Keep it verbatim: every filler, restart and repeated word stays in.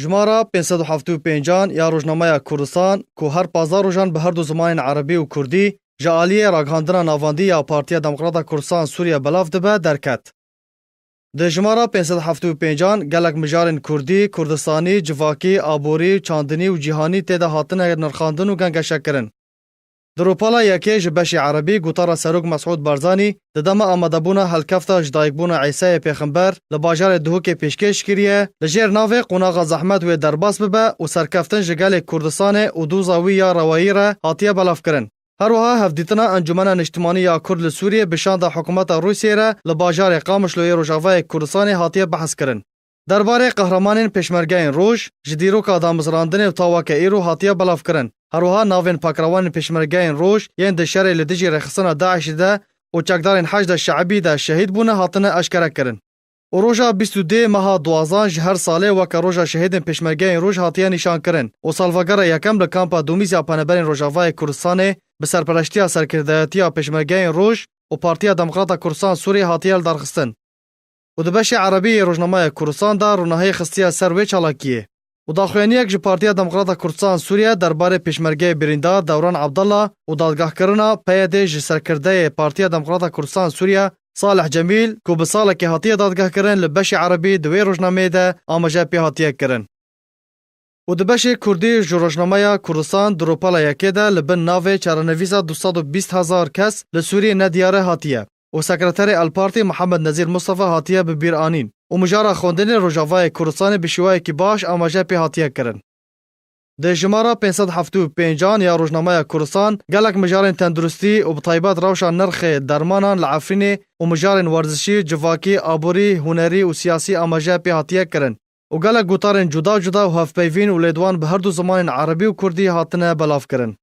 Jimara pênc sed û heftê û pêncan ya Rojnameya Kurdistan, ku her pazdeh rojan bi her du zimanên erebî û kurdî ji aliyê ragihandina navendî ya Partiya Demokrata Kurdistan Sûriye belav dibe, derket. Di jimara pênc sed heftê û pêncan gelek mijarên kurdî, kurdistanî, civakî, aborî, çandinî û cîhanî tê de hatine nirxandin û gengeşekirin. Di rûpela yekê ji beşê erebî gotara Serok Mesûd Barzanî di dema amadebûna helkefta ji dayikbûna Îsayê Pêxember li bajarê Duhokê pêşkêş kiriye, li jêr navê Qonaxa Zehmet wê derbas bibe û serkeftin ji gelê Kurdistanê û doza wî ya rewayî re hatiye belavkirin. Her wiha hevdîtina Encûmena Niştimanî ya Kurd li Sûriyê bi şanda hikûmeta Rûsyê re li bajarê Qamişlo yê Rojavayê Kurdistanê hatiye behskirin. Derbarê qehremanên Pêşmergeyên Roj, ji dîroka damezrandinê û ta weke îro hatiye belavkirin. Her wiha navên pakrewanên Pêşmergeyên Roj yên di şerê li dijî rêxistina DAIŞ'ê de û çekdarên Heşda Şeibî de şehîd bûne hatine eşkerekirin. Û roja bîst û duyê meha duwazdan ji her salê weke roja şehîdên Pêşmergeyên Roj hatiye nîşankirin û salvegera yekem li kampa Domîz ya Penaberên Rojavayê Kurdistanê bi serpereştiya Serkirdeyetiya Pêşmergeyên Roj û Partiya Demokrata Kurdistan Sûriyê hatiye lidarxistin. Û di beşê erebî yê Rojnameya Kurdistan de ronahiyê xistiye ser wê çalakiyê. Û daxuyaniyek ji Partiya Demokrata Kurdistan Sûriye derbarê pêşmergeyê birîndar Dewran Abdallah û dadgehkirina PYD'ê ji serkirdeyê Partiya Demokrata Kurdistan Sûriye Salih Cemîl, ku bi salekê hatiye dadgehkirin, li beşê erebî di wê rojnameyê de amaje pê hatiye kirin. Û di beşê kurdî ji Rojnameya Kurdistan di rûpela yekê de li bin navê çarenivîsa du sed û bîst hezar kes li Sûriyê nediyare hatiye û sekreterê El Partî Mihemed Nezîr Mustafa hatiye bi bîr anîn û mijara xwendinê Rojavayê Kurdistanê bi şêweyekî baş amaje pê hatiye kirin. Di jimara pênc sed heftê û pêncan ya Rojnameya Kurdistan gelek mijarên tenduristî û bi taybet rewşa nirxê dermanan li Efrînê û mijarên werzişî, civakî, aborî, hunerî û siyasî amaje pê hatiye kirin û gelek gotarên cuda cuda û hevpeyvîn û lêdwan bi her du zimanên erebî û kurdî hatine belavkirin.